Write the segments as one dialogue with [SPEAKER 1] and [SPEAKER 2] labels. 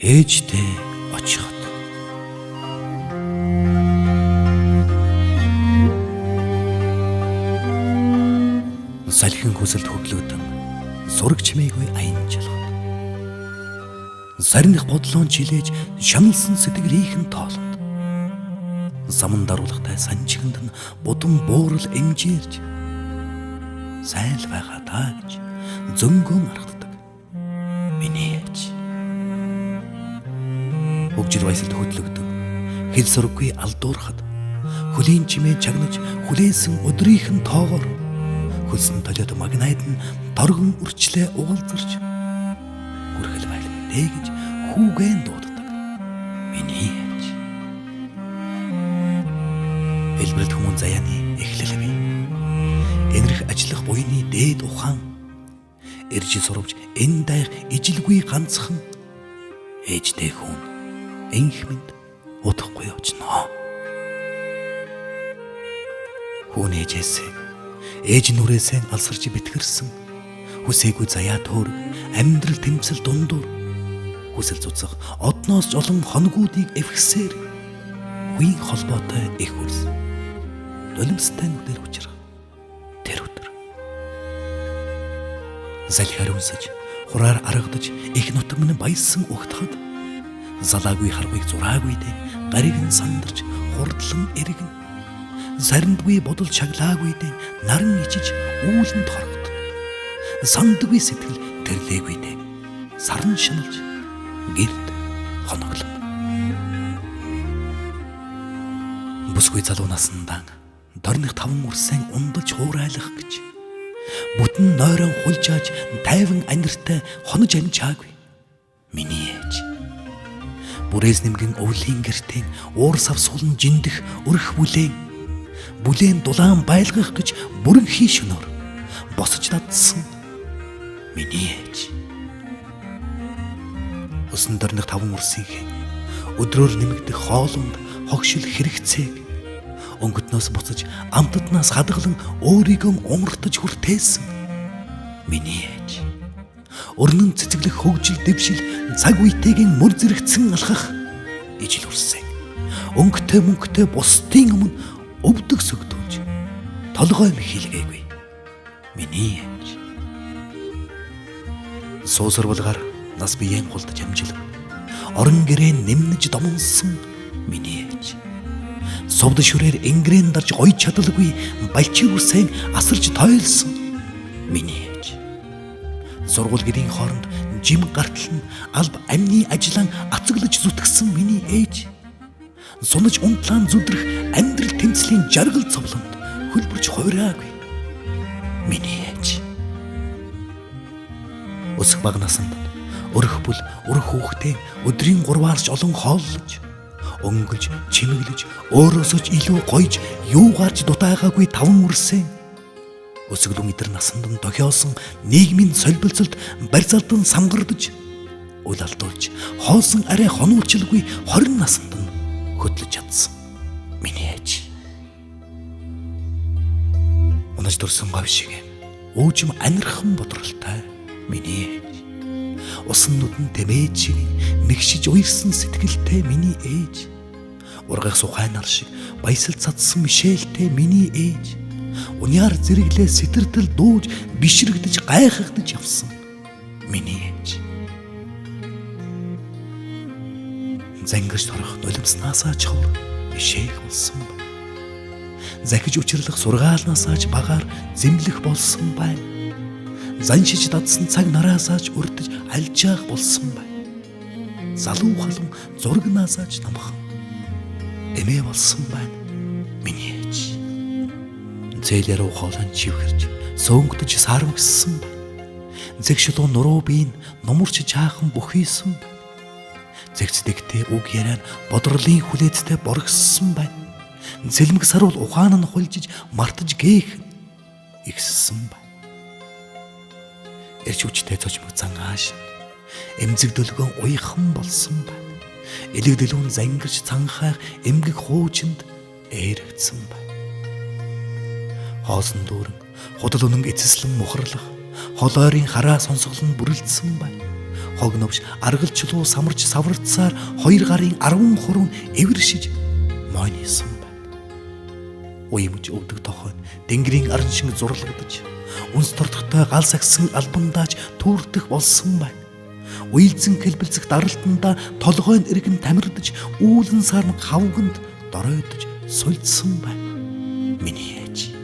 [SPEAKER 1] Ээжтэй очиход. Салхин хүсэлт хөглөөдөн зураг чимээгүй аянжлахад. Сарних бодлоон чилээж шаналсан сэтгэлийнхэн тоолонд. Заман даруулгатай санчиганд нь будам буурал эмжээрж сайн л байгаа даа гэж зөнгөн аргаддаг. Миний ээж. Хөгжил баясалд хөдлөгдөн хэл сураггүй алдуурхад хөлийн чимээ чагнаж хүлээсэн өдрийнх нь тоогоор хөлсөн толиод магнайд нь торгон үрчлээ угалзарч хүрхэл байлгүй дээ гэж хүүгэн дууддаг. Миний ээж. Элбэрт хүмүүн заяаны эхлэл бий. Энэрх ажиллах буйны дээд ухаан эрж сурвж энэ дайх ижилгүй ганцхан ээжтэй хүн энх минь удахгүй очно. Хүн ээжээсээ ээж нүрээсээ алсарч битгэрсэн хүсээгүй заяа төөрөг амьдрал тэмцэл дундуур хүсэл цуцах одноос ч олон хоногуудыг эвхсээр үеийн холбоотой их үрс нулимстай нүдээр учрах тэр өдөр. Залхиар үнсэж хураар аргадаж их нутаг минь баясан угтахад залаагүй харгуйг зураагүй дээ гариг нь сандарч хурдлан эргэн сарндгүй бодол чаглаагүй дээ наран ичиж үүлэнд хорогдно. Сандгүй сэтгэл тэрлээгүй дээ саран шаналж гэрт хоноглоно. Бүсгүй залуу насандаа дорных таван үрсэн ундалж хуурайлах гэж бүтэн нойрон хулжааж тайван аниртай хонож амжаагүй. Миний ээж. Бүрээс нэмгэн өвлийн гэртээ уур сав сулан жиндэх өрх бүлээн бүлээн дулаан байлгах гэж бүрэнхий шөнөөр босож дадсан миний ээж. Өсөн дорных таван үрсийнхээ өдрөөр нэмэгдэх хоолунд хогшил хэрэгцээг өнгөтнөөс буцаж амтднаас хадгалан өөрийгөө умартаж хүртээсэн миний ээж. Өрнөн цэцэглэх хөгжил дэвшил цаг үетэйгийн мөр зэрэгцэн алхах ижил үрсэн. Өнгөтэй мөнгөтэй бусдын өмнө өвдөг сөгдүүлж толгой мэхийлгээгүй. Миний ээж. Суусарвалгаар нас биеэн хулдаж амжилв. Орон гэрээ нэмнэж домонсон миний ээж. Сувд шүрээр энгэрэн дарж гоё чадалгүй балчир үсэн асарч тойлсон миний ээж. Сургууль гэрийн хооронд жим гартал нь алба амны ажиллаан ацаглаж зүтгэсэн миний ээж. Сунаж унтлаан зүдрэх амьдрал тэмцлийн жаргал цовлонд хөлбөрч хувираагүй миний ээж. Өсөх баг насанд өрх бүл өрх хүүхдээ өдрийн 3-аас ч олон хооллож өнгөлж чимэглэж өөрөөсөө ч илүү гоёж юугаарч дутаагаагүй таван үрсэн. Өсөглөн идэр насанд нь дохиосон нийгмийн солбилцолд барьцалдан самгардаж үл алдуулж хоосон арай хонуулчлгүй 20 насанд нь хөдлөж чадсан миний ээж. Унаж төрсөн говь шиг өөжим анирхан бодролтой миний ээж. Усан нүдэн тэмээж шиг мэгшиж уярсан сэтгэлтэй миний ээж. Ургах сухай нар шиг баясал цадсан мишээлтэй миний ээж. Уняар зэрэглээ сэтэртэл дууж бишрэгдэж гайхагдаж явсан миний ээж. Зангирч торох нулимснаасаа ч ховор бишээх болсон байна. Захиж учирлах сургаалнаасаа ч багаар зэмлэх болсон байна. Заншиж дадсан цаг нараасаа ч урдж алжаах болсон байна. Залуу халуун зурагнаасаа ч намхан эмээ болсон байна миний ээж. Зээлэр ухаалан чивхэрч сөөнгөдөж саарамгсан байна. Зэг шулуун нуруу биеийн нумарч жаахан бөхийсэн байна. Зэгцдэгтэй үг яриан бодрлын хүлээцтэй боргоссон байна. Зэлмэг саруул ухаан нь хулжиж мартаж гээх ихссэн байна. Эрч хүчтэй зочмог зан ааш эмзэг дөлгөн уяхан болсон байна. Элэг дэлүүн зангирч цанхайх эмгэг хуучинд ээрэгдсэн байна. Хоосон дүүрэн худал үнэн эцэслэн мухарлах хол ойрын хараа сонсгол нь бүрэлдсэн байна. Хогновш аргалчлуу самарч саварцсаар 2 гарын 13 эвэршиж мойнисон байна. Уймж өвдөг тохой тэнгэрийн араншин зурлагдаж үнс тордохтой гал сагсан албандаач түүрдэх болсон байна. Уйлзэн хэлбэлзэх даралтандаа толгой нь эргэн тамирдаж үүлэн сарм хавганд доройдож сулдсан байна. Миний ээж.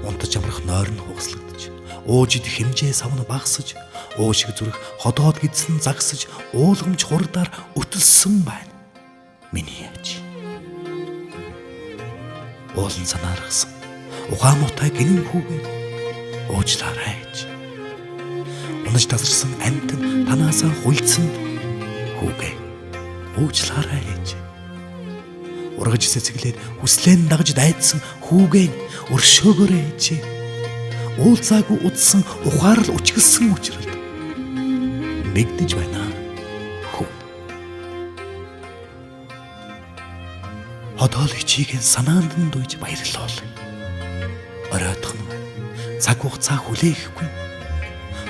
[SPEAKER 1] Унтаж амрах нойр нь хугаслагдаж, ууж идэх хэмжээ савн багасж, уу шиг зүрх ходоод гидсэн загсаж, уулгамж хурдаар өтөлсөн байна. Миний ээж. Уулан санаархсан ухаан муутай гинэн хүүгээ уучлаарай ээж. Унаж тасарсан амьт нь танаасаа хуйлцсан хүүгээ уучлаарай ээж. Ургаж цэцэглээд хүслэн дагаж дайдсан хүүгээ өршөөгөөрэй ээж. Уулзаагүй удсан ухаарл учгэлсан учралд нэгдэж байна хүн. Ходоол хичээгийн санаанд нь дүйж баярлуул. Оройтох нь цаг хугацаа хүлээхгүй.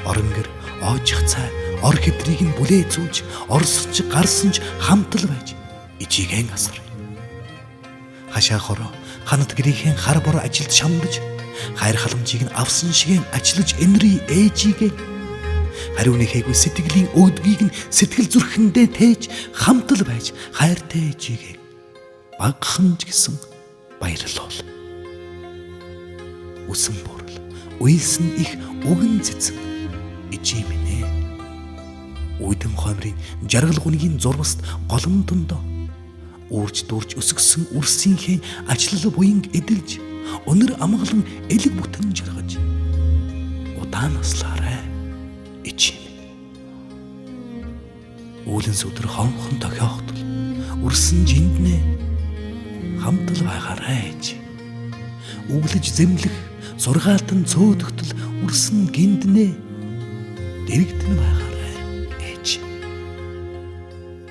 [SPEAKER 1] Орон гэр оожих цай ор хэвдрийг нь бүлээцүүлж орсож гарсан ч хамтал байж ичиген асар. Хашаа хороо ханад гэрийнхэн хар бор ажилд шамдаж хайр халамжийг нь авсан шиген ажиллаж энри ээжигээ хариу нэхээгүй сэтгэлийн өвдгийг нь сэтгэл зүрхэндээ тээж хамтал байж хайртай ээжигээ багхан ч гэсэн баярлуул. Үсэн бурал уйлсан их үгэн цэцэн ижи минь ээ. Үйдэн хоймрын жаргал гүнгийн зурваст голомтондоо үүрж дүүрж өсгсөн үрсийнхээ ачлал буянг эдэлж өнөр амгалан элэг бүтэн жаргаж удаан наслаарай ижи минь. Үүлэн сүдэр хонхон тохиохтол үрсэн жинднээ хамтал байгаарай ээж. Өглөж зэмлэх сургаалтан цөөдөгтөл үрсэн гинднээ дэрэгдэн байгаарай ээж.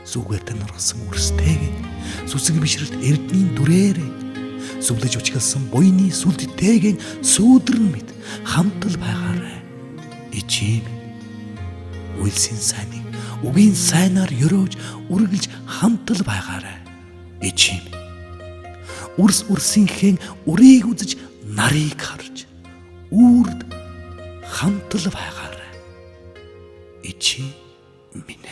[SPEAKER 1] Зүгээртэн нургасан үрстэйг сүсэг бишрэлт эрдний дүрээрээ сүвлэж учгалсан буйны сүлдтэйгэн сүүдрэн мэд хамтал байгаарай ижээ минь. Үйлсийн сайныг үгийн сайнаар өрөөж үргэлж хамтал байгаарай ижээ минь. Үрс үрсийнхээ үрийг үзэж нарыг харж үрд хамтал байгаарай ижээ минь.